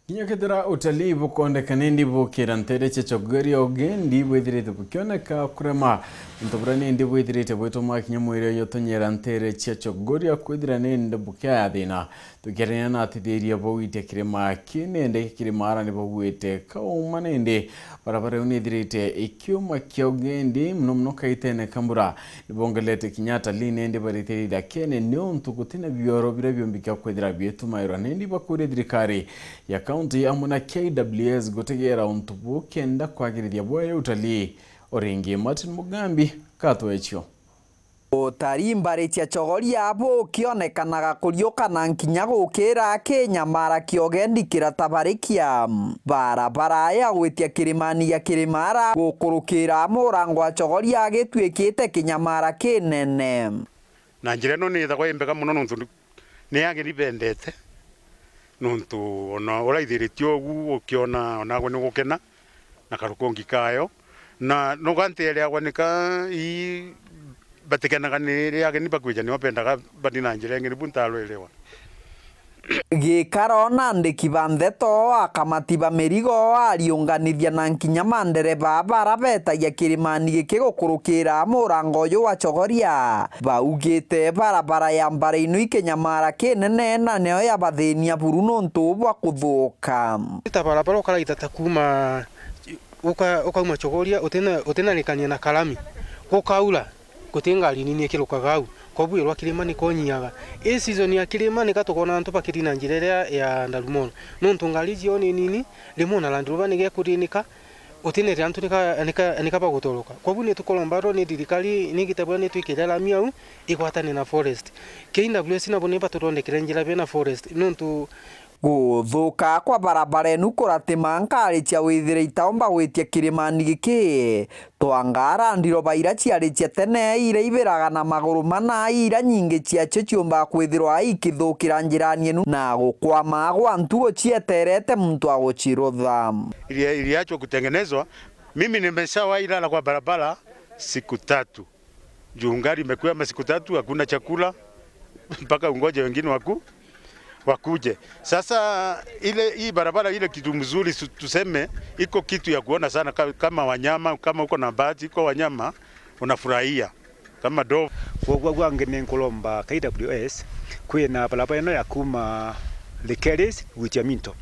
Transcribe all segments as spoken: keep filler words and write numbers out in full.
Kinya kethira utalii bukondeka nindi bukira ntere cia Chogoria, ugendi bwithirite bukioneka kurema. Untu buria nindi bwithirite bwituma kinya mwiri uyu utunyera ntere cia Chogoria kwithira nindi bukiathina. Tukiarania na atithiria bau itia kirima kinende, kirima ara ni bauite kauma nindi. Barabara iu nithirite ikiuma kia ugendi, muno muno kaitene ka mbura. Nibongelete kinya atalii nindi barite ithakene niuntu gutina bioro biria biumbikia kwithira biitumairwa. Nindi bakuria thirikari ya kaunti amwe na K W S gutegera untu buu kenda kwagirithia bwaya utalii. O ringi, Martin Mugambi, Katwecho. Utalii mbari cia Chogoria bukionekanaga kuriuka na nkinya gukira kinyamara kia ugendi kiratabarikia. Barabara ya gwitia kirimani gia Kirimara gukurukira murango wa Chogoria gituikite kinyamara kinene. Na njira ino ni ithagwa i mbega mono nontu ni ageni bendete, nontu ona uraithiritie ugu ukiona onagwe ni gukena na karukungi kayo, na nugantereagwa nika i batikenaga ni ria ageni bakwija, nio bendaga bani na njira ingi, nibu ntarwelewa. Gikaro na andiki ba ndeto, akamati ba mirigo, ariunganithia na nkinya mandereba bara betagia kirimani giki gukurukira murango uyu wa Chogoria. Baugite barabara ya mbara ino ikinyamara kinene na nio yabathinia buru nontu bwa kuthuka. Ta barabara ukaraita ta kuuma uka-, ukauma Chogoria utina-, utinarikania na Karami, gukaura, guti ngari nini ikirukaga au, kobu irwa kirima nikonyiaga. I season ya kirima nika tukona antu bakiri na njira iria ya Ndarumono, nontu ngari cio ni nini, rimwe na Land Rover nigekurinika, utinete antu nika, nika, nika bagutoroka. Kobu ni tukoromba ro ni thirikari ni gitabura ni twikire rami au igwatane na forest. K W S nabo ni batuthondekere njira bena forest, nontu guthuka kwa barabara inu kuratima nkari cia withire itaumba gwitia kirimani giki. Twangara ndiro baira ciari cia tene iria ibiraga na maguru mana, iria nyingi ciacio ciumbaga kwithirwa ikithukira njirani inu na gukwama gwa ntugo cieterete muntu agucirutha. Ili-, iliachwa kutengenezwa, mimi nimeshawahi lala kwa barabara siku tatu. Juu ngari imekwama siku tatu, hakuna chakula, mpaka ungoje wengine waku-, wakuje. Sasa ile, hii barabara ile kitu mzuri su-, tuseme, iko kitu ya kuona sana ka-, kama wanyama, kama uko na bahati, iko wanyama, unafurahia, kama ndovu. Kwoguo gwangi ni nkuromba K W S, kwina barabara ino ya kuma Likeris gwitia Minto.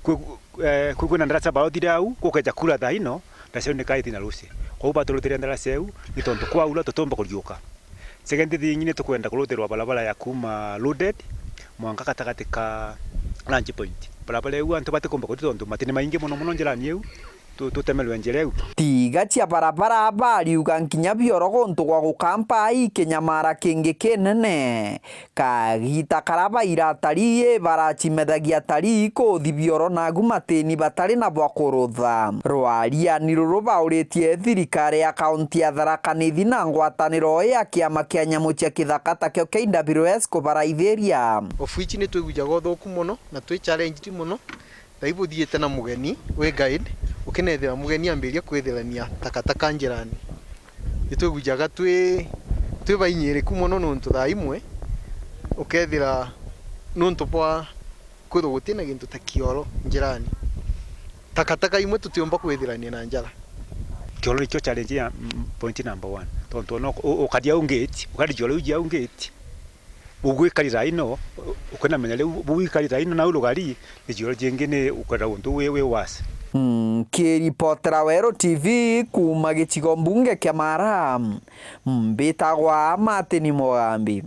Kwi-, eh, kwi-, kwina ndarasa barothire au, gukeja kura thaa ino, ndaceu ni kaiti na ruci. Kwou baturutire ndaraceu, ni tontu kwaura tutumba kuriuka. Second thing, ni tukwenda kuruthirwa barabara ya kuma Loaded mwanka gatagati ka Lunch Point. Barabara iu antu batikumba kuthi tontu mati ni maingi mono mono njirani iu, tu-, tutemerwe njira iu. Tiga cia barabara bariuga nkinya bioro guntu gwa gukampa ikinyamara kingi kinene. Kagita kara baira atarii baracimethagia atarii kuthi bioro nagu matini batari na bwa kurutha. Rwariani ruru bauritie thirikari ya kaunti ya Tharaka Nithi na ngwataniro ya kiama kia nyamu cia kithaka takio K W S kubaraithiria. Of which ni twigujaga uthuku mono na twi challenged mono. Thaa ibuthiite na mugeni wi guide, ukinethira mugeni ambiria kwithirania takataka njirani. Nitwigujaga twi, twi bainyiriku mono nontu thaa imwe ukethira nontu bwa kwithwa gutina gintu ta kioro njirani, takataka imwe tutiumba kwithirania na njara. Kioro nikio challenge ya, mm, point number one. Tontu ona u-, u-, ukaria au gate, ukaria kioro iu au gate. Bugwikarira ino, ukinamenya riu bugwikarira ino nau rugari, ni jioro jingi ni ukwenda untu wi, wi worse. Nkiripotera Weru T V kuuma gicigo mbunge kia Mara, mbitagwa Martin Mugambi.